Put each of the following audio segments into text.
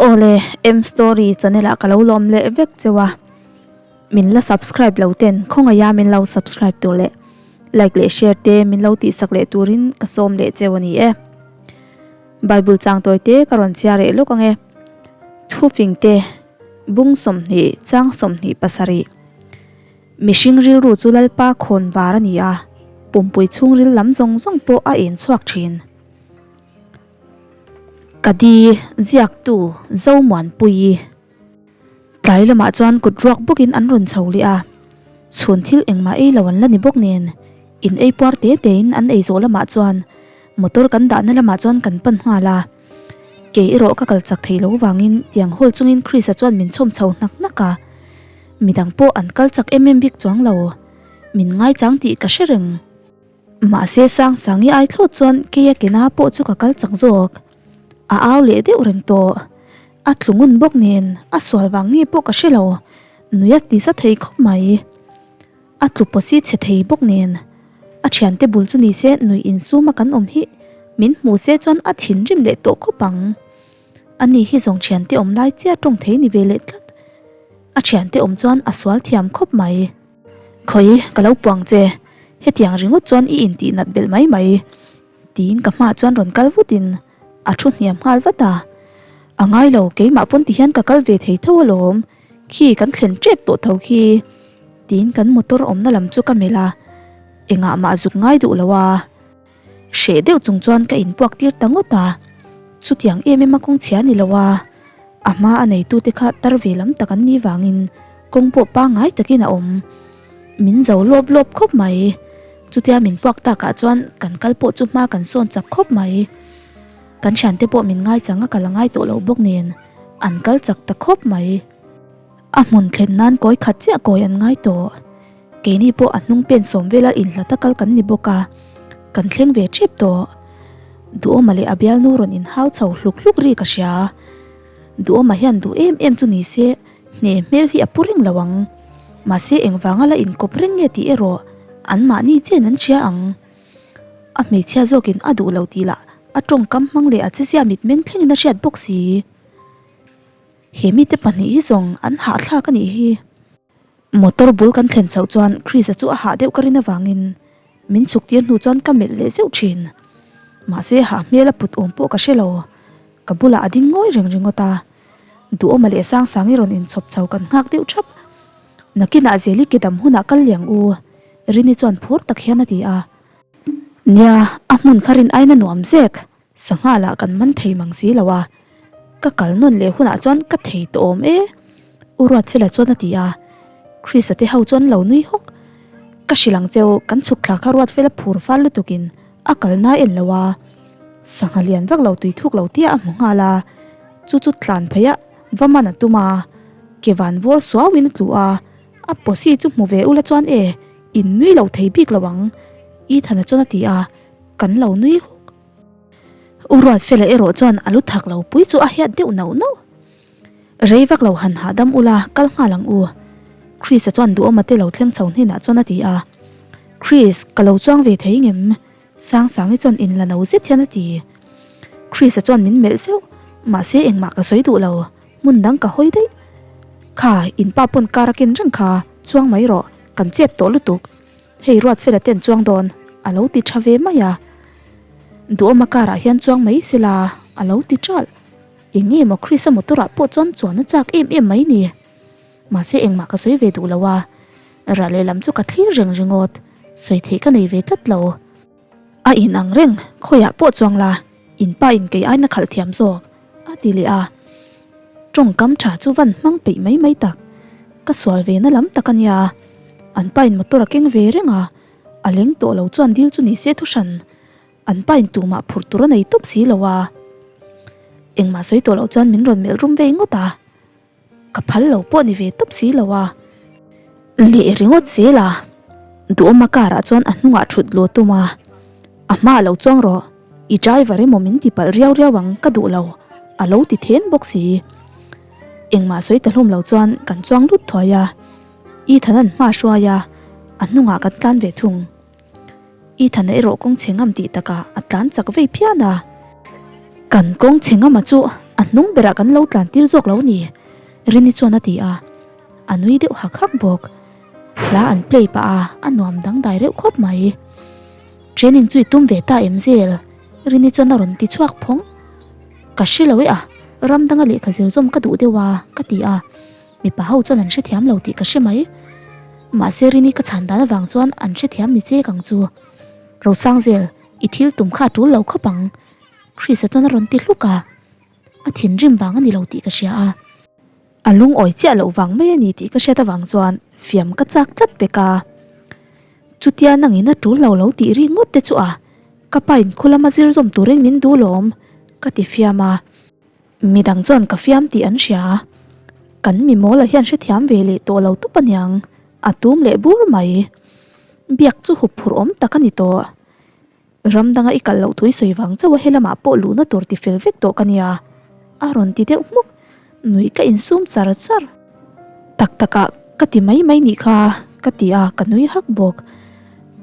Awle, M Story channel ah ka lo lawm leh vek cheu a, min la subscribe lo ten khawngaih a min lo subscribe tur leh like leh share te min lo tihsak leh turin ka sawm leh cheu a ni e. Bible chang tawi te ka rawn chhiar leh lawk ange. Thufing te bung 20 chang 27. Mihring rilru chu Lalpa khawn var a ni a, pumpui chhungril lam zawng zawng pawh a en chhuak thin. Ka di ziaktu Zomuanpuii tlai lamah chuan kut ruak bawkin an rawn chho leh a, chhun thil engmah ei lo an la ni bawk nen in ei puar te tein an ei zawh lamah chuan motor kan dahna lamah chuan kan pan nghal a, kei erawh ka kal chak thei lo vangin tiang hawl chungin Chris-a chuan min chhawm chho hnak hnak a, midang pawh an kal chak em em bik chuang lo, min ngaichang tih ka hre reng. Mahse Sangsangi ai thlawt chuan keia kena pawh chu ka kal chak zawk. A au leh deuh reng tawh. A tlu ngun bawk nen a sual vang nge pawh ka hre lo. Nui a tisa thei khawp mai. A tlu pawsi chhe thei bawk nen. A thiante bul chu nise nui insum a kan awm hi min hmu se chuan a thinrim leh tawh khawp ang. Ani hi zawng thiante awm lai chiah tawng thei ni ve leh tlat. A thiante awm chuan a sual thiam khawp mai. Khawi, ka lo puang che, hetiang ringawt chuan i intih nat belh mai mai, tiin ka hmaah chuan rawn kal vutin a thu hniam nghal vat a. A ngai lo, keimah pawn ti hian ka kal ve thei tho alawm, khi kan thlen tep tawh tho khi, tiin kan motor awmna lam chu ka melh a, engah mah zuk ngai duh lo a. Hreh deuh chung chuan ka inpuak tir ta ngawt a, chutiang em em a kawng chhia ni lo a, a hma a neitute kha tar ve lam tak an nih vangin kawng pawh pangngai takin a awm. Min zo lawp lawp khawp mai, chutia min puak takah chuan kan kal pawh chu hma kan sawn chak khawp mai. Kan thiante pawh min ngai chang a kal a ngai tawh lo bawk nen an kal chak ta khawp mai. A hmun thlen nan kawi khat chiah kawi an ngai tawh. Keini pawh a hnung pen sawm vela inhlat a kal kan ni bawk a, kan thleng ve tep tawh. Duhawma leh a bialnu rawn inhau chho hluk hluk ri ka hria. Duhawma hian duh em em chu ni se hne hmel hi a pu reng lo ang. Mahse engvanga la inkawp reng nge tih erawh anmahni chen an hria ang. A hmeichhia zawkin a duh lo tih lah a tawngkam hmang leh a chezia mitmeng thlengin a hriat bawk si. He mite pahnih hi zawng an hahthlak a nih hi. Motor bul kan thlen chhoh chuan Chris-a chu a hah deuh ka rin avangin min chhuk tir hnu chuan ka melh leh zeuh thin. Mahse hah hmel a put awm pawh ka hre lo. Ka bulah a ding ngawi reng ringawt a. Duhawma leh Sangsangi rawn inchhawp chho kan nghak deuh thap. Nakinah Zeli ke dam hunah kal liang u, Rini chuan phur tak hian a ti a. Nia, a hmun kha rin aina nuam zek. Sangha lah kan man thei mang si lo a, ka kal nawn leh hunah chuan ka thei tawh awm e, U Ruatfela chuan a ti a, Chrisa te ho chuan lo nui hawk. Ka hrilh ang cheu, kan chhuk thla kha Ruatfela phur fal lutukin a kal nai en lo a, sangha lian vak lo tui thuk lo tia a hmu nghal a, chu chu tlan phei a va man a tum a, ke van vawr suauin a tlu a, a pawsi chu hmu ve ula chuan e, in nui lo thei bik lo ang, Ethana chuan a ti a, kan lo nui hawk. U Ruatfela erawh chuan a lu thak lo pui chu a hiat deuh nauh nauh. Rei vak lo han hahdam ula kal nghal ang u. Chris-a chuan duhawma te lo thleng chho hnenah chuan a ti a. Chris, ka lo chuang ve thei ngem? Sangsangi chuan inla no zet hian a ti. Chris-a chuan min melh zeuh, mahse engmah ka sawi duh lo, hmun dang ka hawi daih. Kha, in pa pawn car a ken reng kha, chuang mai rawh, kan chep tawh lutuk. Hei Ruatfela ten chuang dawn a lo ti tha ve mai a, Duhawma car ah hian chuang mai sela a lo ti ṭalh. Eng nge maw Chris-a motor ah pawh chuan chuan a chak em em mai ni. Mahse engmah ka sawi ve duh lo a, rah lehlam chu ka thlir reng ringawt, sawi theih ka nei ve tlat lo. A in ang reng, khawiah pawh chuang la, in pa in kei aina khalh thiam zawk, a ti leh a. Tawngkam tha chu van hmang peih mai mai tak. Ka sual ve na lam tak a nia. An pa in motor a keng ve reng a, a leng tawh lo chuan dil chu ni se thu hran. An pa in tumah phurh tur a nei tawp si lo a. Engmah sawi tawh loh chuan min rawn melh rum vei ngawt a. Ka phal lo pawh ni ve tawp si lo a. Leh ringawt zel a. Duhawma car ah chuan a hnungah thut lo tum a. A hma lo chuang rawh. I driver emaw min ti palh riau riau ang ka duh lo a lo ti then bawk si. Engmah sawi ta hlawm lo chuan kan chuang lut thuai a. Ethan an hma hruai a, a hnungah kan tlan ve thung. Ethan-a erawh kawng chhe ngam tih takah a tlan chak vei phian a. Kan kawng chhe ngama chu A hnung berah kan lo tlan tir zawk lo ni, Rini chuan a ti a, a nui deuh hak hak bawk. Hla an play pah a, a nuam dangdai reuh khawp mai. Training chu i tum ve ta em zel? Rini chuan a rawn ti chhuak phawng. Ka hre lo e a, ram danga lehkha zir zawm ka duh deuh a, ka ti a. Mipa ho chuan an hrethiam lo tih ka hre mai. Mahse Rini ka chhan dan avang chuan an hrethiam ni che kang chu. Rosangzel, i thil tum kha a tul lo khawp ang. Chris-a chuan a rawn ti hluk a, a thinrim vang a ni lo tih ka hria a. A lungawi chiah loh vang mai a ni tih ka hriat avang chuan fiam ka chak tlat pek a. Chutia nangin a tul lo lo tih ri ngawt te chu a, ka pa in khulama zir zawm turin min duh lawm, ka ti fiam a. Midang chuan ka fiam tih an hria a, kan mi mawla hian hrethiam ve leh tawh lo tawp aniang, a tum leh bur mai. Biak chu hup phurh awm tak a ni tawh. Ram danga i kal loh tui sawi vang chauh a helamah pawh luhna tur ti fel vek tawh ka nia, a rawn ti deuh hmuk. Nuih ka insum char char. Tak takah ka ti mai mai nih kha, ka ti a, ka nui hak bawk.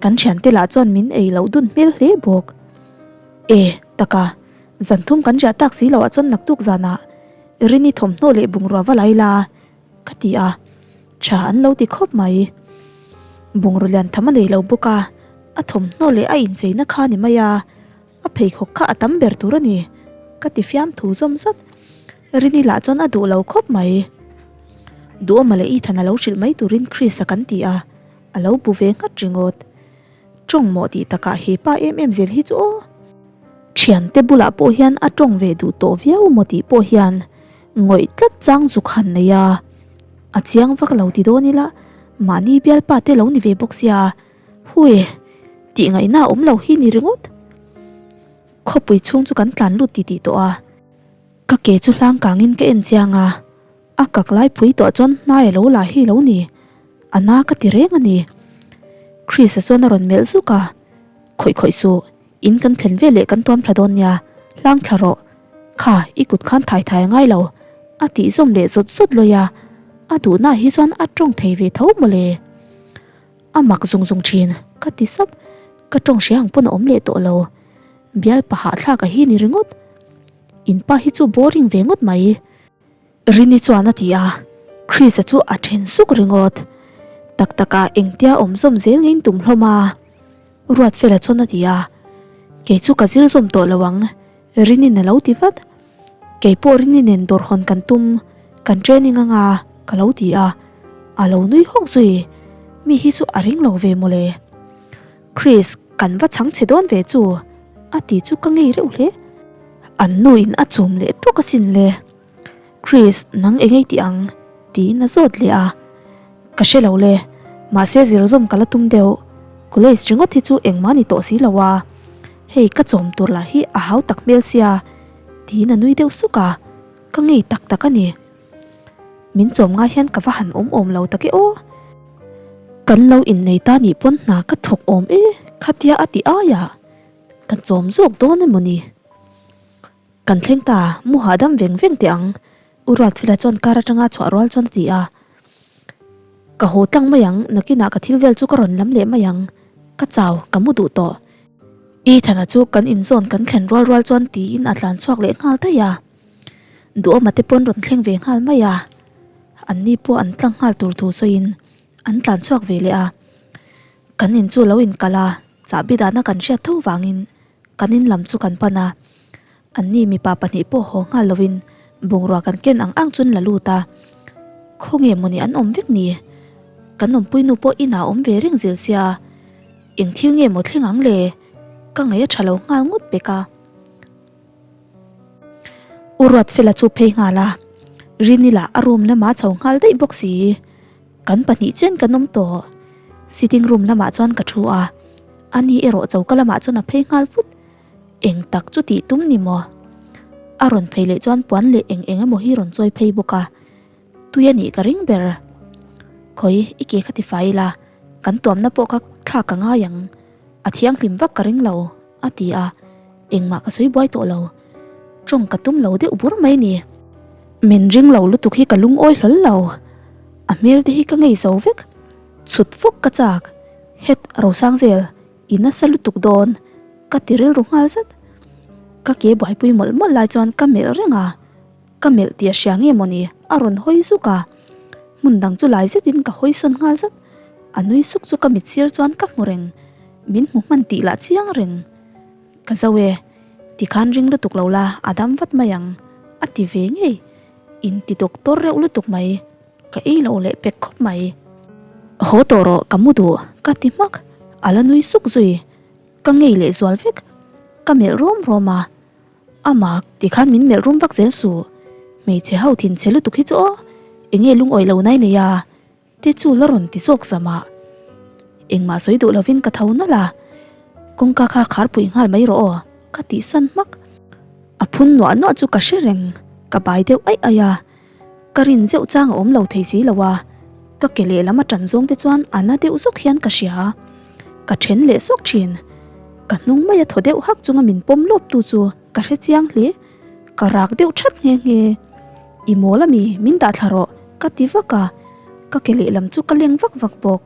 Kan thiante lah chuan min ei loh dun hmel hle bawk. E, taka, zan thum kan riah tak si loh ah chuan naktuk zanah Rini thawmhnaw leh bungrua va lai la, ka ti a, tha an lo ti khawp mai. Bungraw lian tham a nei lo bawk a, a thawmhnaw leh a incheina kha a ni mai a, a pheikhawk kha a tam ber tur a ni, ka ti fiam thu zawm zat. Rini lah chuan a duh lo khawp mai. Duhawma leh Ethan a lo hrilh mai turin Chris-a kan ti a, a lo bu ve nghat ringawt. Tawng maw tih takah he pa em em zel hi chu aw. Thiante bulah pawh hian a tawng ve duh tawh viau maw tih pawh hian ngawih tlat chang zuk han nei a. A chiang vak lo ti dawn ila mahni bialpa te lo ni ve bawk sia hui tih ngaihna a awm lo hi ni ringawt. Khawpui chhung chu kan tlan lut titih tawh a. Ka ke chu hlang kangin ka en chiang a. A kak lai pui tawh chuan hnai a lo la hi lo ni, a na ka ti reng a ni. Chris-a chuan a rawn melh zuk a, Khawih khawih suh, in kan thlen veleh kan tuam thla dawn nia, hlang thla rawh. Kha, i kut khan thai thai a ngai lo, a tih zawm leh zawt zawt lawi a, a duhna hi chuan a tawng thei ve tho mawle. A mak zung zung thin, ka ti sap, ka tawng hria ang pawn a awm leh tawh lo. Bial pahahthlak a hi ni ringawt. In pa hi chu boring ve ngawt mai. Rini chuan a ti a, Chris-a chu a then suk ringawt. Tak takah engtia awm zawm zel ngei tum hlawm a? Ruatfela chuan a ti a, Kei chu ka zir zawm tawh lo ang, Rini'n a lo ti vat. Kei pawh Rini nen dawr hawn kan tum, kan training anga ka lo ti a, a lo nui hawk zui. Mi hi chu a ring lo ve mawle. Chris, kan va chhang che dawn ve chu, a ti chu ka ngei reuh hle. An nuin a chum leh tawk asin le. Chris, nang eng ei tih ang? tiin a zawt leh a. Ka hre lo le, mahse zir zawm ka la tum deuh. College ringawt hi chu engmah ni tawh si lo a, hei ka chawm tur lah hi a hau tak hmel sia, tiin a nui deuh suk a, ka ngei tak tak a ni. Min chawm ngai hian ka va han awm awm lo tak e aw. Kan lo innei ta nih pawn hna ka thawk awm e, khatia a ti aiah ka chawm zawk dawn emaw ni. Kan thleng ta, mu hahdam veng veng teh ang, U Ruatfela chuan car atanga chhuah rual chuan a ti a. Ka haw tlang mai ang, nakinah ka thil vel chu ka rawn lam leh mai ang, ka chau, ka mu duh tawh. Ethan-a chu kan inzawn kan thlen rual rual chuan tiin a tlan chhuak leh nghal daih a. Duhawma te pawn rawn thleng ve nghal mai a, an ni pawh an tlang nghal tur thu sawiin an tlan chhuak ve leh a. Kan in chu lo inkalh a, chahbi dahna kan hriat tho vangin Kan in lam chu kan pan a, anni mipa pahnih pawh haw nghal lovin bungrua kan ken ang ang chuan la lut a, khawnge mawni an awm vek ni? Kan awmpui nu pawh inah a awm ve reng zel sia, eng thil nge maw thleng ang le? Ka ngaih a tha lo nghal ngawt pek a. U Ruatfela chu phei nghal a, Rini lah a room lamah a chho nghal daih bawk si. Kan pahnih chen kan awm tawh. Sitting room lamah chuan ka thu a, ani erawh choka lamah chuan a phei nghal vut. Eng tak chu tih tum ni maw? A rawn phei leh chuan puan leh eng eng emaw hi rawn chawi phei bawk a, tui a nih ka ring ber. Khawi i ke kha ti fai ila, kan tuamna pawh kha thlak ka ngai ang, a thianghlim vak ka ring lo, a ti a, engmah ka sawi buai tawh lo. Tawng ka tum lo deuh bur mai ni. Min ring lo lutuk hi ka lungawi hlawl lo. A hmel te hi ka ngei zo vek. Chhut fawk ka chak. Het Rosangzel, i nasa lutuk dawn. Ka ti rilru nghal zat. Ka ke buaipui mawlh mawlh lai chuan ka melh reng a. Ka melh tih a hria nge mawni a rawn hawi zuk a, hmun dang chu lai zetin ka hawi sawn nghal zat. A nui suk chu ka mit sir chuan ka hmu reng, min hmu hman tih lah chiang reng. Ka zo e, tikhan ring lutuk lo la a dam vat mai ang a ti ve ngei, in ti doctor reuh lutuk mai, ka ei lo leh pek khawp mai. Haw tawh rawh ka mu duh ka ti hmak, a la nui suk zui, ka ngei leh zual vek, ka melh rawm rawm a. A mak tikhan min melh rum vak zel suh. Hmeichhe ho thinchhe lutuk hi chu aw, enge lungawi lo nai nei a? Te chu la rawn ti zawk zam a. Engmah sawi duh lovin ka tho nalh a, kawngka kha khar pui nghal mai rawh aw, ka tih san hmak. A phun nuah nuah chu ka hre reng, ka bai deuh aih aih a. Ka rin zeuh chang a awm lo thei si lo a, ka ke lehlam a tan zawng te chuan a na deuh zawk hian ka hria. Ka then leh sawk thin. Ka hnung mai a thaw deuh hak chunga min pawm lawp tu chu ka hre chiang hle. Ka rak deuh that nghe nghe. I mawl ami, min dah thla rawh, ka ti vak a, ka ke lehlam chu ka leng vak vak bawk.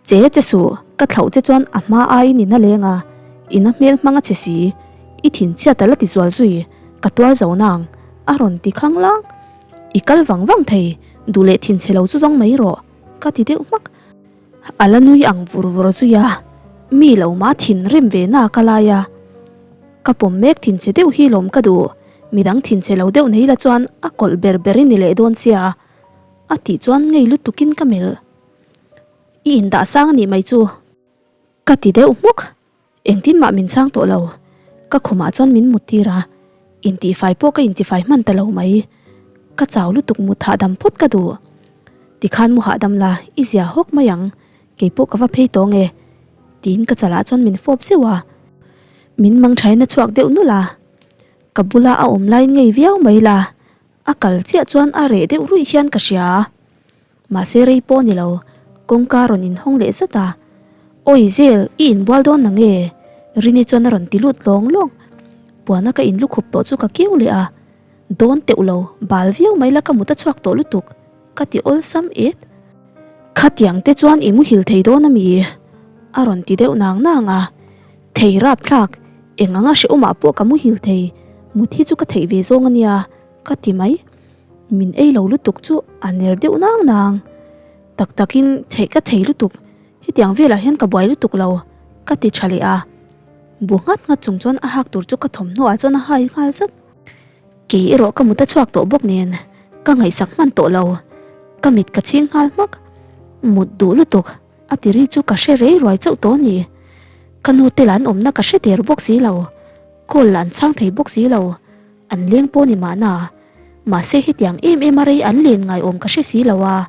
Che che suh, ka thlauh che chuan a hma aiin in a leng a, in a hmel hmang a che si, i thinchhiat a la ti zual zui, ka tuar zo nang, a rawn ti khang lang. I kal vang vang thei, duh leh thinchhe lo chu zawng mai rawh, ka ti deuh hmak. A la nui ang vur vur zui a, mi lo mah thin rem ve na ka lai a. Ka pawm mek thinchhe deuh hi lawm ka duh, midang thinchhe lo deuh nei la chuan a kawlh ber ber i ni leh dawn sia, a tih chuan ngei lutukin ka melh. I indah sang anih mai chu. Ka ti deuh hmuk. Engtin mah min chhang tawh lo. Ka khumah chuan min mut tir a. Intihfai pawh ka intifai hman ta lo mai. Ka chau lutuk mut hahdam phawt ka duh. Tikhan mu hahdam la, i zia hawk mai ang. Keipawh ka va phei tawng e. Tiin ka chalah chuan min fawp zeuh a. Min mangthain a chhuak deuh nulh a. Ka bula a awm laiin ngei viau mai la. A kal chiah chuan a reh deuh ruih hian ka hria. Mahse rei pawh ni lo, kawngka rawn inhawng leh zat a. Awi Zel, i inbual dawn na nge? Rini chuan a rawn ti lut lawng lawng. Puana ka inlukhup tawh chu ka keu leh a. Dawn teuh lo, bal viau mai la ka mut a chhuak tawh lutuk, ka ti awlsam et. Khatiang te chuan i muhil thei dawn a mi? A rawn ti deuh nang nang a. Thei rapthlak, eng anga hrehawmah pawh ka muhil thei, mut hi chu ka theih ve zawng a nia, ka ti mai. Min ei lo lutuk chu a ner deuh nang nang. Tak takin theih ka thei lutuk, hetiang velah hian ka buai lutuk lo, ka ti tha leh a. Bu nghat nghat chung chuan a hak tur chu ka thawmhnaw ah chuan a hai nghal zat. Kei erawh ka mut a chhuak tawh bawk nen ka ngaihsak hman tawh lo, ka mit ka chhing nghal hmak. Mut duh lutuk a ti ri chu ka hre rei ruai chauh tawh a ni. Ka nu te lah an awmna ka hre der bawk si lo, call lah an chhang thei bawk si lo. An leng pawh ni mahna, mahse hetiang em em a rei an len ngai awm ka hre si lo a.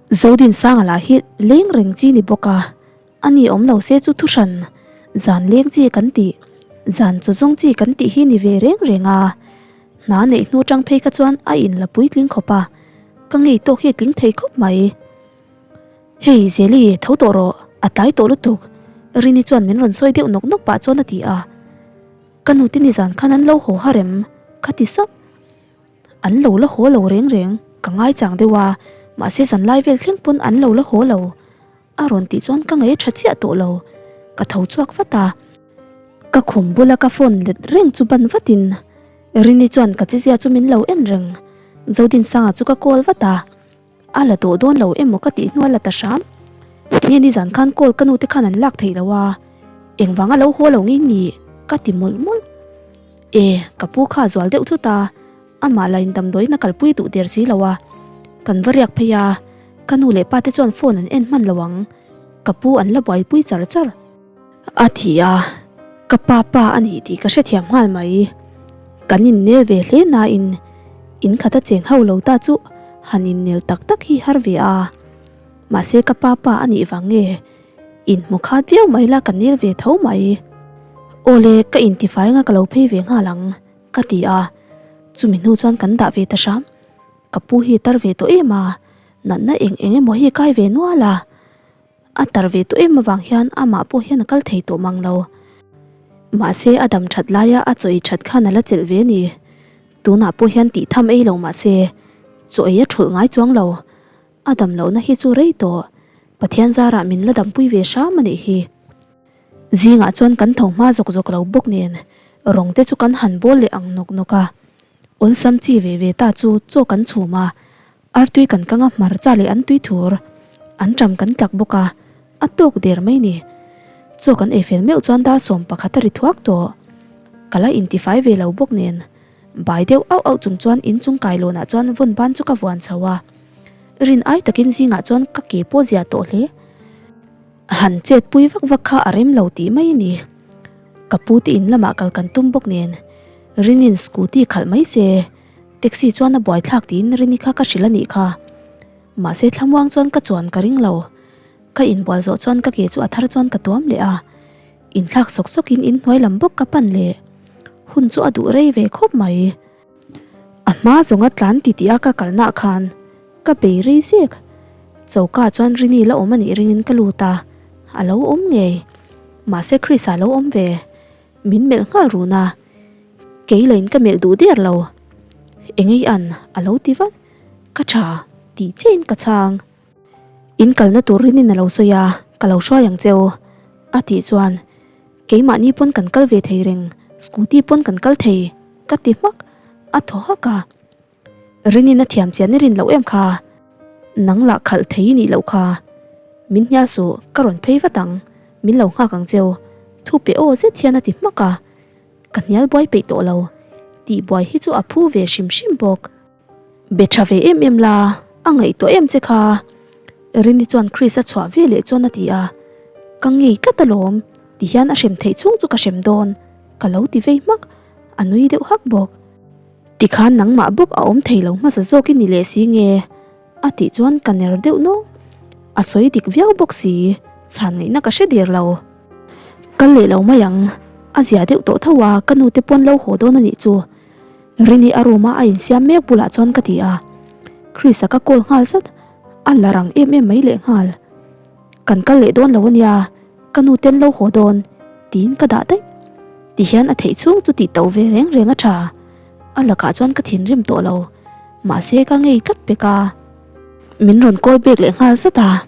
Zodinsanga lah hi leng reng chi ni bawk a, a ni awm lo se chu thuhran, zan leng chi kan tih, zan chaw zawng chi kan tih hi ni ve reng reng a. Hna neih hnu tang phei kha chuan a in la puitling khawp a, ka ngei tawk hi a tling thei khawp mai. Hei Zeli, tho tawh rawh, a tlai tawh lutuk, Rini chuan min rawn sawi deuh nawk nawk pah chuan a ti a. Ka nute nizan khan an lo haw har em? Ka ti sap. An lo la haw lo reng reng, ka ngaichang deuh a, mahse zanlai vel thleng pawn an lo la haw lo. A rawn tih chuan ka ngaih a tha chiah tawh lo, ka tho chhuak vat a. Ka khum bula ka phone let reng chu ban vatin Rini chuan ka chezia chu min lo en reng. Zodinsanga chu ka call vat a. A la tawh dawn lo emaw ka tih hnual la ta hram. Tinge nizan khan call ka nute khan an lak theih lo a, engvang a lo haw lo ngei ni ka ti mawlh mawlh. E, ka pu kha a zual deuh thut a, amah la in damdawiin a kalpui duh der si lo a. Kan va riak phei a, ka nu leh pa te chuan phone an en hman lo ang, ka pu an la buaipui char char. A ti a, ka pa pa a nih tih ka hrethiam nghal mai. Kan innel ve hle nain in khat a cheng ho lo ta chu han innel tak tak hi har ve a. Mahse ka pa pa a nih vang nge inhmu khat viau mai la ka nel ve tho mai. Awle ka intifai anga ka lo phei ve nghal ang ka ti a, chumi hnu chuan kan dah ve ta hram. Ka pu hi tar ve tawh em a, natna eng eng emaw hi kai ve nual a. A tar ve tawh em avang hian amah pawh hian a kal thei tawh mang lo. Mahse a dam that laia a chaw ei that khan a la chelh ve a ni. Tunah pawh hian tih tham ei lo mahse chaw ei a thulh ngai chuang lo. A dam lohna hi chu rei tawh. Pathian zarah min la dampui ve hram a nih hi. Zingah chuan kan tho hma zawk zawk lo bawk nen rawng te chu kan han bawl leh ang nawk nawk a. Awlsam chi ve ve ta chu chaw kan chhum a, artui kan kang a hmarcha leh an tui thur an ṭam kan tlak bawk a, a tawk der mai ni. Chaw kan ei fel meuh chuan dar 11 a ri thuak tawh. Ka la intifai ve lo bawk nen bai deuh auh auh chung chuan inchung kailawnah chuan vawn ban chu ka vuan chho a. Rin ai takin zingah chuan ka ke pawh zia tawh hle. Han chet pui vak vak kha a rem lo tih mai a ni. Ka pu te in lamah kal kan tum bawk nen Rinin scooty khalh mai se taxi chuan a buaithlak tiin Rini kha ka hrilh a nih kha. Mahse thlamuang chuan ka chuan ka ring lo. Ka inbual zawh chuan ka ke chu a thar chuan ka tuam leh a. Inthlak sawk sawkin inhnuai lam bawk ka pan leh. Hun chu a duh rei ve khawp mai. A hma zawnga tlan titih a ka kalna khan ka bei rei zek. Choka chuan Rini la awm a nih ringin ka lut a, a lo awm ngei. Mahse Chris-a lo awm ve. Min melh nghal run a, kei lain ka melh duh der lo. Engei an a lo ti vat. Ka tha tih chiahin ka chhang. In kalna tur Rinin a lo sawi a, ka lo hruai ang cheu a tih chuan Keimahni pawn kan kal ve thei reng, scooty pawn kan kal thei, ka ti hmak, a thaw hak a. Rinin a thiam chian i rin loh em kha? Nang lah khalh thei i nih loh kha. Min hnial suh, ka rawn phei vat ang, min lo nghak ang cheu, thu pe aw zet hian a ti hmak a. Ka hnial buai peih tawh lo, tih buai hi chu a phu ve hrim hrim bawk. Be tha ve em em la, a ngaihtuah em che kha. Rini chuan Chris a chhuah ve leh chuan a ti a, Ka ngei tlat alawm, ti hian a hrem theih chhung chu ka hrem dawn, ka lo ti vei hmak, a nui deuh hak bawk. Tikhan nangmah bawk a awm thei lo hmasa zawk i ni leh si nge? a tih chuan ka ner deuh nawng. A sawi dik viau bawk si, chhan ngaihna ka hre der lo. Kal leh lo mai ang, a zia deuh tawh tho a, ka nute pawn lo haw dawn a nih chu. Rini a room a a insiam mek bulah chuan ka ti a, Chris-a ka call nghal zat, a la rang em em mai leh nghal. Kan kal leh dawn lo ania, ka nu ten lo haw dawn tiin ka dah daih. Tihian a theih chhung chu tih to ve reng reng a tha, a lakah chuan ka thinrim tawh lo, mahse ka ngei tlat pek a. Min rawn call back leh nghal zat a,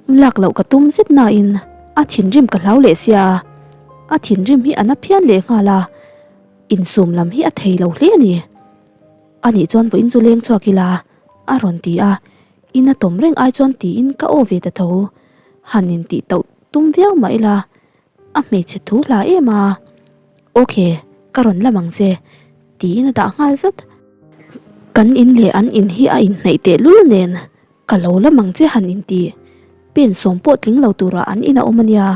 lak loh ka tum zet nain a thinrim ka hlau leh sia, a thinrim hi a na phian leh nghal a. Insum lam hi a thei lo hle a ni. Ani chuan vawiin chu leng chhuak ila a rawn ti a, in a tawm reng ai chuan tiin ka aw ve ta tho. Han intih tauh tum viau mah ila a hmeichhe thu hla em a. Ok, ka rawn lam ang che tiin a dah nghal zat. Kan in leh an in hi a inhnaih tehlul nen Ka lo la mang che han inti. Pen sawm pawh tling lo tura an in a awm a nia.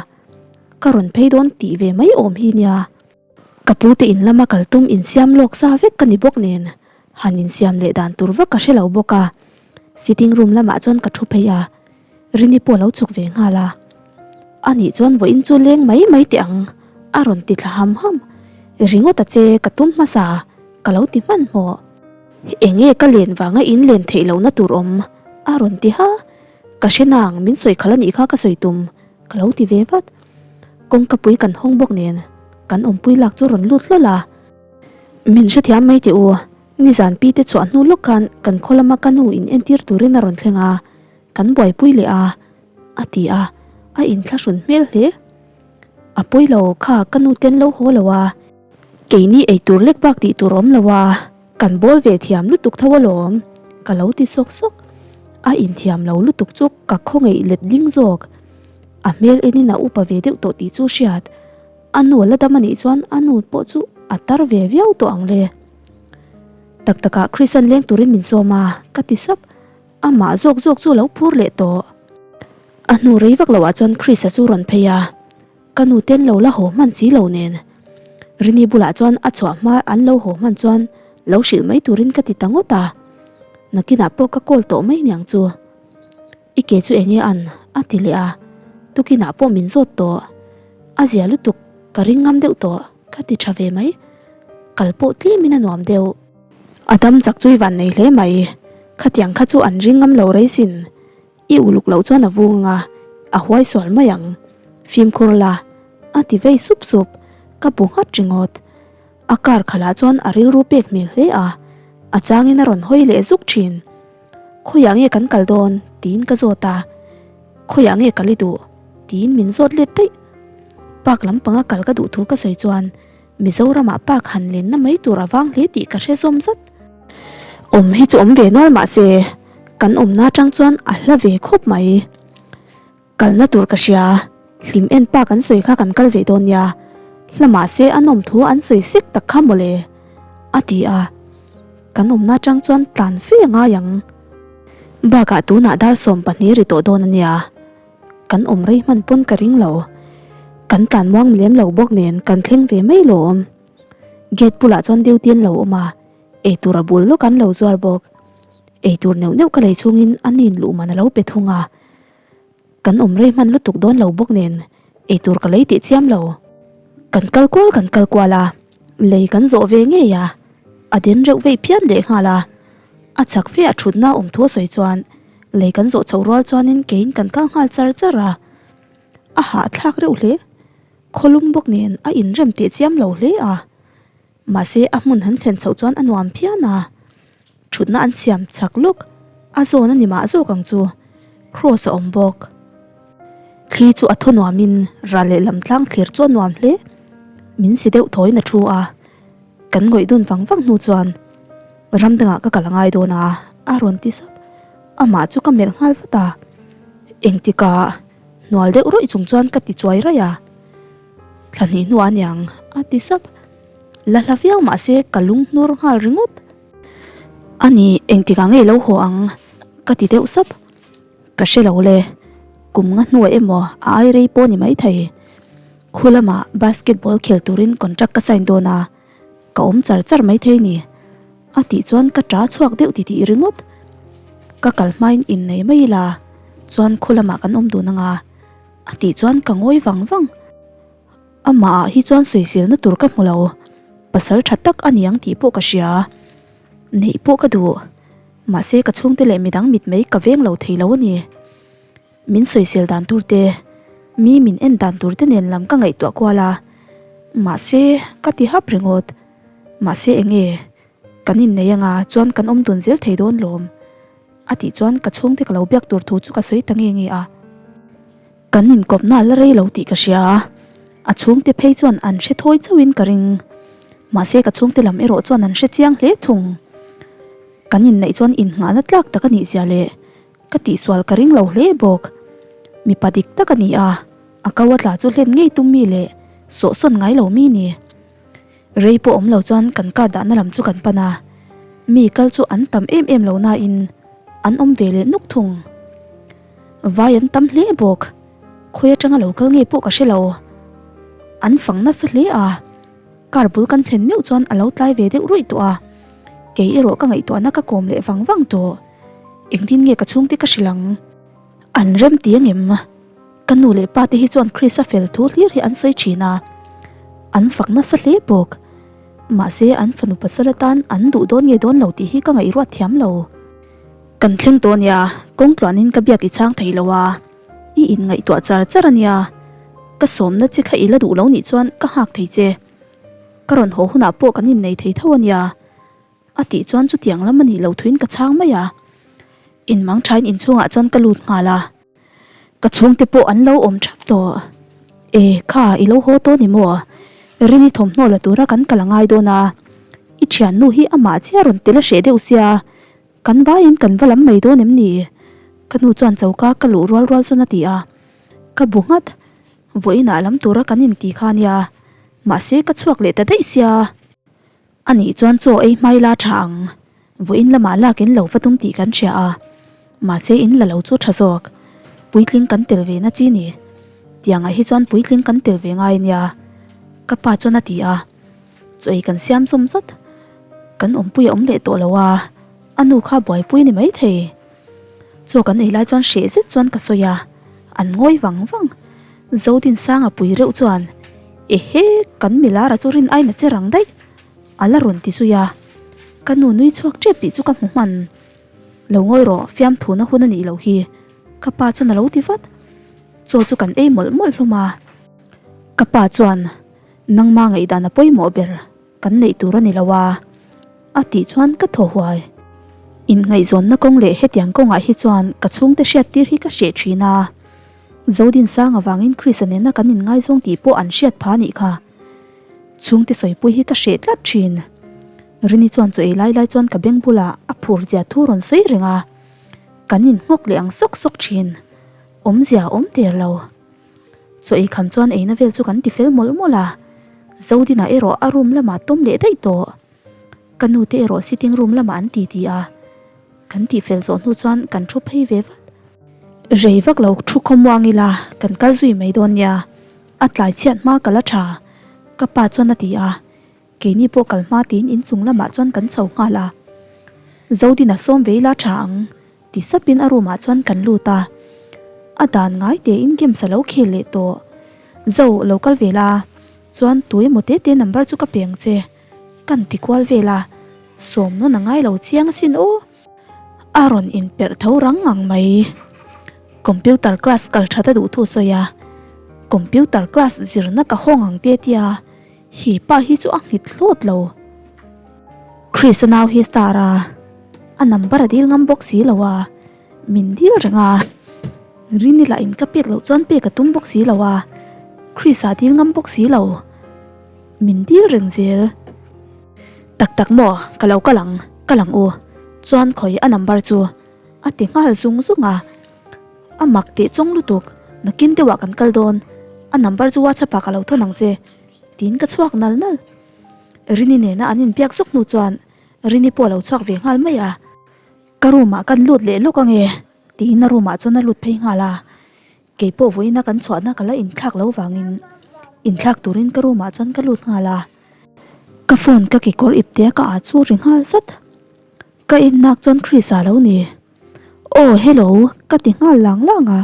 Ka rawn phei dawn tih ve mai awm hi nia. Ka pu te in lama kal tum insiam lawk sa vek ka ni bawk nen han insiam leh dan tur vak ka hre lo bawk a. Sitting room lamah chuan ka thu phei a, Rini pawh a lo chhuk ve nghal a. Anih chuan vawiin chu leng mai mai teh ang a rawn ti thla ham ham. Ringawt a che ka tum hmasa ka lo ti hmanhmawh. Enge ka len vanga in len theih lohna tur awm? a rawn ti ha. Ka hre nang, min sawi khalh a nih kha ka sawi tum, ka lo ti ve vat. Kawngka pui kan hawng bawk nen kan awmpui lak chu rawn lut hlawl a. Min hrethiam mai teh u, nizan pi te chhuah hnu lawk khan kan khaw lama ka nu in entir turin a rawn thleng a, kan buaipui leh a, a ti a, a inthlahrun hmel hle. A pawi lo kha ka nu ten lo haw lo a. Keini eitur lek bak tih tur awm lo a, kan bawl ve thiam lutuk tho alawm, ka lo ti sawk sawk. A inthiam lo lutuk chu ka khawngaih let ding zawk. A hmel enin a upa ve deuh tawh tih chu hriat. A nu a la dam a nih chuan a nu pawh chu a tar ve viau tawh ang le. Tak takah Chrisan leng turin min sawm a, ka ti sap. Amah zawk zawk chu a lo phur leh tawh. A hnu rei vak loah chuan Chrisa chu rawn phei a. Ka nu ten lo la haw hman si lo nen. Rini bulah chuan a chhuah hma an lo haw hman chuan lo hrilh mai turin ka ti ta ngawt a. Nakinah pawh ka call tawh mai niang chu. I ke chu enge an? a ti leh a. Tukinah pawh min zawt tawh. A zia lutuk ka ring ngam deuh tawh ka ti tha ve mai. Kal pawh tlimin a nuam deuh. A dam chak chu i van nei hle mai. Khatiang kha chu an ring ngam lo rei sin. I uluk loh chuan a vung anga a huai sual mai ang. Fimkhur la, a ti vei sup sup, ka bu nghat ringawt. A car khalah chuan a rilru pek hmel hle a, a changin a rawn hawi leh zuk thin. Khawiah nge kan kal dawn? tiin ka zawt a. Khawiah nge kal i duh? tiin min zawt let daih. Park lampanga kal ka duh thu ka sawi chuan Mizoramah park han lenna mai tur a vang hle tih ka hre zawm zat. Awm hi chu awm ve nual mah se kan awmna atang chuan a hla ve khawp mai. Kalna tur ka hria, hlim en pa kan sawi kha kan kal ve dawn nia, hla mah se a nawm thu an sawi sek tak kha mawle, a ti a. Kan awmna atang chuan tlan fe a ngai ang. Bakah tunah dar 12 ri tawh dawn a nia. Kan awm rei hman pawn ka ring lo. Kan tlan muang lem lo bawk nen kan thleng ve mai lawm. Gate bulah chuan duty an lo awm a, eitur a bul lawk an lo zuar bawk. Eitur neuh neuh ka lei chhungin a nin luh man a lo pe thung a. Kan awm rei hman lutuk dawn lo bawk nen eitur ka lei tih chiam lo. Kan kal kual kan kal kual a, lei kan zawh ve ngei a, a den reuh vei phian leh nghal a. A chak fe a thutna awm thu a sawi chuan lei kan zawh chhoh rual chuanin keiin kan kal nghal char char a. A hahthlak reuh hle. Khawlum bawk nen a inrem teh chiam lo hle a. Mahse a hmun han thlen chhoh chuan a nuam phian a. Thutna an siam chak lawk a zawn a ni mah zawk ang chu. Cross a awm bawk. Thli chu a thaw nuamin ral leh lam tlang thlir chu a nuam hle. Min si deuh thawiin a thu a. Kan ngawih dun vang vang hnu chuan ram dangah ka kal a ngai dawn a, a rawn ti sap. Amah chu ka melh nghal vat a. Engtikah hnual deuh rawih chung chuan ka ti chuai raih a. Thla hnih hnuah a niang, a ti sap. La hla viau mah se ka lung hnur nghal ringawt. A ni, engtikah nge lo haw ang? ka ti deuh sap. Ka hre lo le, kum nga hnuah emaw a ai rei pawh ni maithei. Khu lamah basketball khel turin contract ka sign dawn a, ka awm char char maithei ni. A tih chuan ka ṭa chhuak deuh titih ringawt. Ka kal hmain innei mai ila chuan khu lamah kan awm dun anga a tih chuan ka ngawi vang vang. Amah ah hi chuan sawiselna tur ka hmu lo, pasal tha tak a ni ang tih pawh ka hria. Neih pawh ka duh, mahse ka chhungte leh midang mitmei ka veng lo thei lo a ni. Min sawisel dan tur te, mi min en dan tur te nen lam ka ngaihtuah kual a, mahse ka ti hap ringawt. Mahse eng nge kan innei anga chuan kan awm dun zel thei dawn lawm a tih chuan ka chhungte ka lo biak tur thu chu ka sawi ta nge nge a. Kan inkawpna a la rei lo tih ka hria a, a chhungte phei chuan an hre thawi chauhin ka ring. Mahse ka chhungte lam erawh chuan an hre chiang hle thung. Kan inneih chuan innghahna tlak tak a nih zia leh ka tihsual ka ring lo hle bawk. Mipa dik tak a ni a, a ko a tla chu hlen ngei tum mi leh sawhsawn ngai lo mi ni. Rei pawh awm lo chuan kan car dahna lam chu kan pan a, mi kal chu an tam em em lo nain an awm ve leh nuk thung. Vai an tam hle bawk, khawi atanga lo kal nge pawh ka hre lo. An fang nasa hle a, car bul kan thlen meuh chuan a lo tlai ve deuh ruih tawh a, kei erawh ka ngaihtuahna ka kawm leh vang vang tawh. Engtin nge ka chhungte ka hrilh ang? An rem ti angem? Ka nu leh pa te hi chuan Chris-a fel thu hlir hi an sawi thin a, an fak nasa hle bawk. Mahse an fanu pasal atan an duh dawn nge dawn lo tih hi ka ngaihruat thiam lo. Kan thleng tawh ania, kawng tluanin ka biak i chhang thei lo a, i inngaihtuah char char ania. Ka sawmna che kha i la duh lo nih chuan ka nghak thei che. Ka rawn haw hunah pawh kan innei thei tho ania. A tih chuan chutiang lam a nih lo thuin ka chhang mai a. Inmang thain inchhungah chuan ka lut nghal a. Ka chhungte pawh an lo awm thap tawh. E, kha i lo haw tawh ni maw? Rini thawmhnaw la tura kan kal a ngai dawn a. I thiannu hi amah chiah rawn tel a hreh deuh sia. Kan vaiin kan va lam mai dawn em ni? Ka nu chuan choka ka luh rual rual chuan a ti a. Ka bu nghat. Vawiinah lam tura kan inti kha nia. Mahse ka chhuak leh ta daih sia. A nih chuan chaw ei hmai la tha ang. Vawiin lamah lak in lo va tum tih kan hria a, mahse in la lo chu tha zawk. Puitling kan tel ve na chi ni. Tiangah hi chuan puitling kan tel ve ngai ania, ka pa chuan a ti a. Chaw ei kan siam zawm zat. Kan awmpui a awm leh tawh lo a, a nu kha buaipui ni maithei. Chaw kan ei lai chuan hreh zet chuan ka sawi a, an ngawi vang vang. Zodinsanga pui reuh chuan, Ehe, kan milara chu rin aina che rang daih, a la rawn ti zui a. Ka nu nui chhuak tep tih chu ka hmu hman. Lo ngawi rawh, fiamthuna hun a nih loh hi, ka pa chuan a lo ti vat. Chaw chu kan ei mawlh mawlh hlawm a. Ka pa chuan, Nangma ngaihdan a pawimawh ber. Kan neih tur a ni lo a, a tih chuan ka thaw huai. Inngaihzawnna kawng leh hetiang kawngah hi chuan ka chhungte hriattir hi ka hreh thin a. Zodinsang avangin Chris-a nena kan inngaizawng tih pawh an hriat pha nih kha. Chhungte sawipui hi ka hreh tlat thin. Rini chuan chaw ei lai lai chuan ka beng bulah a phur zia thu rawn sawi reng a, kan innghawk leh ang sawk sawk thin. Awmzia a awm der lo. Chaw ei kham chuan eina vel chu kan ti fel mawlh mawlh a, Zodina erawh a room lamah tawm leh daih tawh. Ka nu te erawh sitting room lamah an ti ti a, kan tih fel zawh hnu chuan kan thu phei ve vat. Rei vak lo thu khawmuang ila kan kal zui mai dawn nia, a tlai chhiat hma ka la tha, ka pa chuan a ti a, keini pawh kal hma tiin inchung lamah chuan kan chho nghal a. Zodina sawm ve ila tha ang. Ti sapin a room ah chuan kan lut a, a dan ngai tein games a lo khel leh tawh. Zo, lo kal ve la, chuan tu emaw te te number chu ka pe ang che, kan ti kual vel a, sawm nawn a ngai lo chiang asin aw. A rawn inperh tho rang ngang mai. Computer class kal that a duh thu sawi a, computer class zirna ka hawng ang te tia, hi pa hi chu a nghet hlawt lo. Chris a nau hi star a, a number a dil ngam bawk si lo a, min dil reng a, Rini lah in ka pek loh chuan pek a tum bawk si lo a, Chris a dil ngam bawk si lo, min dil reng zel. Tak tak maw, ka lo kal ang, kal ang u, chuan khawi a number chu a ti nghal zung zung a, a mak teh chawng lutuk, nakin deuhah kan kal dawn, a number chu WhatsApp ah ka lo thawn ang che, tiin ka chhuak nal nal. Rini nena an inbiak zawk hnu chuan Rini pawh a lo chhuak ve nghal mai a, Ka room ah kan lut leh lawk ange tiin a room ah chuan a lut phei nghal a, keipawh vawiina kan chhuahna ka la inthlak lo vangin inthlak turin ka room ah chuan ka lut nghal a, ka phone ka kekawr ipte a ka ah chu ri nghal zat, ka innak chuan Chris a lo ni, Aw hello ka ti nghal lang lang a,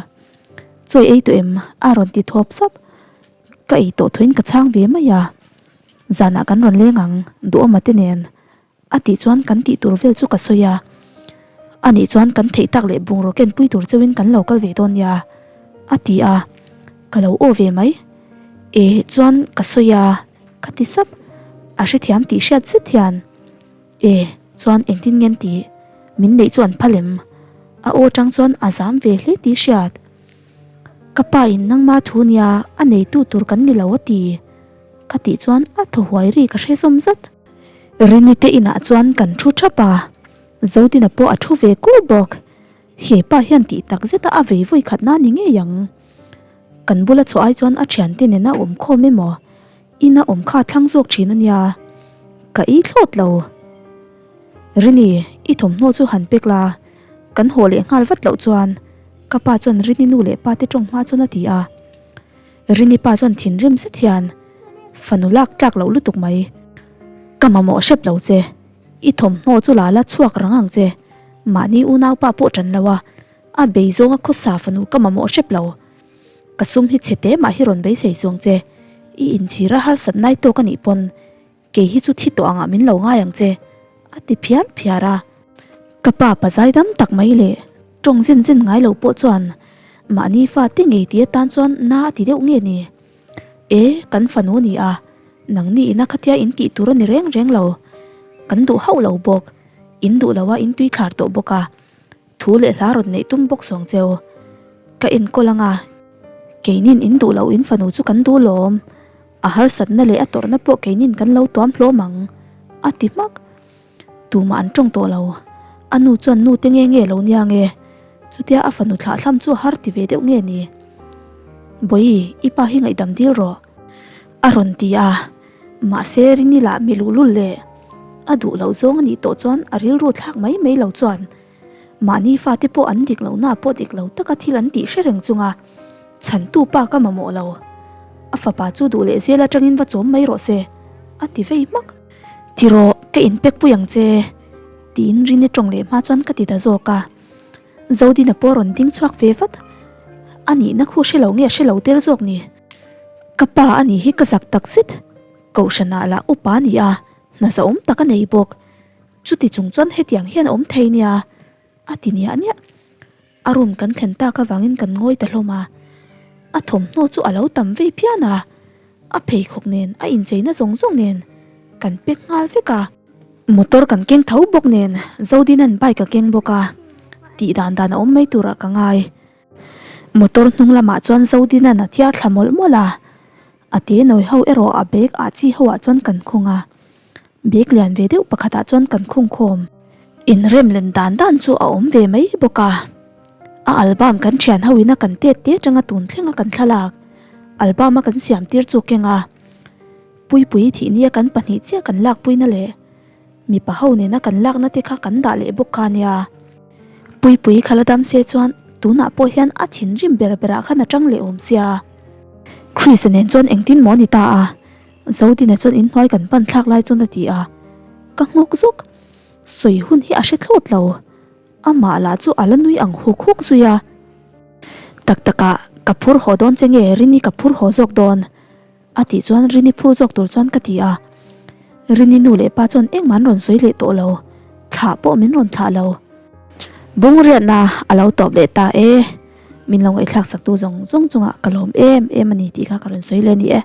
Chawi ei tawh em? a rawn ti thawp sap. Ka ei tawh thuin ka chhang ve mai a, zanah kan rawn leng ang duhawma te nen a tih chuan kan tih tur vel chu ka sawi a, anih chuan kan theih tak leh bungraw ken pui tur cheuhin kan lo kal ve dawn nia a ti a, ka lo aw ve mai. E chuan ka sawi a ka ti sap, a hrethiam tih hriat zet hian e chuan engtin nge an tih min neih chu an phal em? A aw atang chuan a zam ve hle tih hriat. Ka pa in nangma thu nia a neitu tur kan ni lo a ti. Ka tih chuan a thaw huai ri ka hre zawm zat. Rini te inah chuan kan thu thap a, Zodina pawh a thu ve kur bawk. He pa hian tih tak zeta a vei vawi khat na ni ngei ang. Kan bula chhuah ai chuan a thiante nena awm khawm emaw ina awm kha thlang zawk thin a nia. Ka ei thlawt lo. Rini, i thawmhnaw chu han pek la, kan haw leh nghal vat loh chuan Ka pa chuan Rini nu leh pa te tawng hma chuan a ti a. Rini pa chuan thinrim zet hian, Fanu lak tlak loh lutuk mai. Ka mamawh hrep lo che. I thawmhnaw chu la la chhuak rang ang che. Mahni unaupa pawh tan lo a, a bei zawnga khawsa fanu ka mamawh hrep lo. Ka sum hi chhe te mah hi rawn beisei chuang che. I inchhir a harsat nai tawk a nih pawn Kei hi chu thi tawh angah min lo ngai ang che, a ti phiar phiar a. Ka pa pa zaidam tak mai leh tawng zen zen ngai lo pawh chuan mahni fate ngei ti atan chuan na a ti deuh nge ni? E, kan fanu ni a, nangni ina khatia in tih tur a ni reng reng lo. Kan duh hauh lo bawk, in duh lo a in tui thlar tawh bawk a. Thu leh hla rawn neih tum bawk suang cheu. Ka enkawl anga, keinin in duh loh in fanu chu kan duh lawm. A harsatna leh a tawrhna pawh keinin kan lo tuam hlawm ang, a ti hmak. Tumah an tawng tawh lo. A nu chuan nu te nge nge lo nia nge? Chutia a fanu thlahthlam chu a har ti ve deuh nge ni? Bawihi, i pa hi ngaihdam dil rawh, a rawn ti a. Mahse, Rini lah mi luhlul leh a duh loh zawng a nih tawh chuan a rilru thlak mai mai lo chuan Mahni fate pawh an dik lohna pawh dik lo taka thil an tih hre reng chunga chhantu pa ka mamawh lo. A fapa chu duh leh zel atangin va chawm mai rawh se, a ti vei hmak. Ti rawh, ka inpek pui ang che, tiin Rini tawng leh hma chuan ka ti ta zawk a. Zodina pawh rawn ding chhuak ve vat. A nihna khu hre lo nge hre lo der zawk ni. Ka pa a nih hi ka zak tak zet. Kohhranah lah upa a ni a, hna zahawm tak a nei bawk. Chuti chung chuan hetiang hian a awm thei nia, a ti niah niah. A room kan thlen tak avangin kan ngawi ta hlawm a. A thawmhnaw chu a lo tam vei phian a, a pheikhawk nen a incheina zawng zawng nen kan pek nghal vek a. Motor kan keng tho bawk nen Zodina'n bike a keng bawk a, tih dan dan a awm mai turah ka ngai. Motor hnung lamah chuan Zodina'n a thiar thla mawlh mawlh a, a te nawi ho erawh a bag ah chi ho ah chuan kan khung a. Bag lian ve deuh pakhatah chuan kan khung khawm. Inrem len dan dan chu a awm ve mai bawk a. A album kan thian ho ina kan tet te atanga tun thlenga kan thlalak album a kan siam tir chu keng a. Puipui thih nia kan pahnih chiah kan lakpuina leh mipa ho nena kan lakna te kha kan dah leh bawk kha nia. Puipui kha la dam se chuan tunah pawh hian a thinrim ber berah khan a tang leh awm sia. Chris-a nen chuan engtin maw ni ta a? Zodina chuan inhnuai kan pan thlak lai chuan a ti a, ka nghawk zawk. Sawi hun hi a hre thlawt lo. Amah lah chu a la nui ang huk huk zui a. Tak takah ka phur haw dawn che nge Rini ka phur haw zawk dawn? A tih chuan Rini phur zawk tur chuan ka ti a. Rini nu leh pa chuan engmah an rawn sawi leh tawh lo. Thlah pawh min rawn thlah lo. Bungriatna a lo tawp leh ta e. Min lo ngaihthlak saktu zawng zawng chungah ka lawm em em a ni tih kha ka rawn sawi leh a ni e.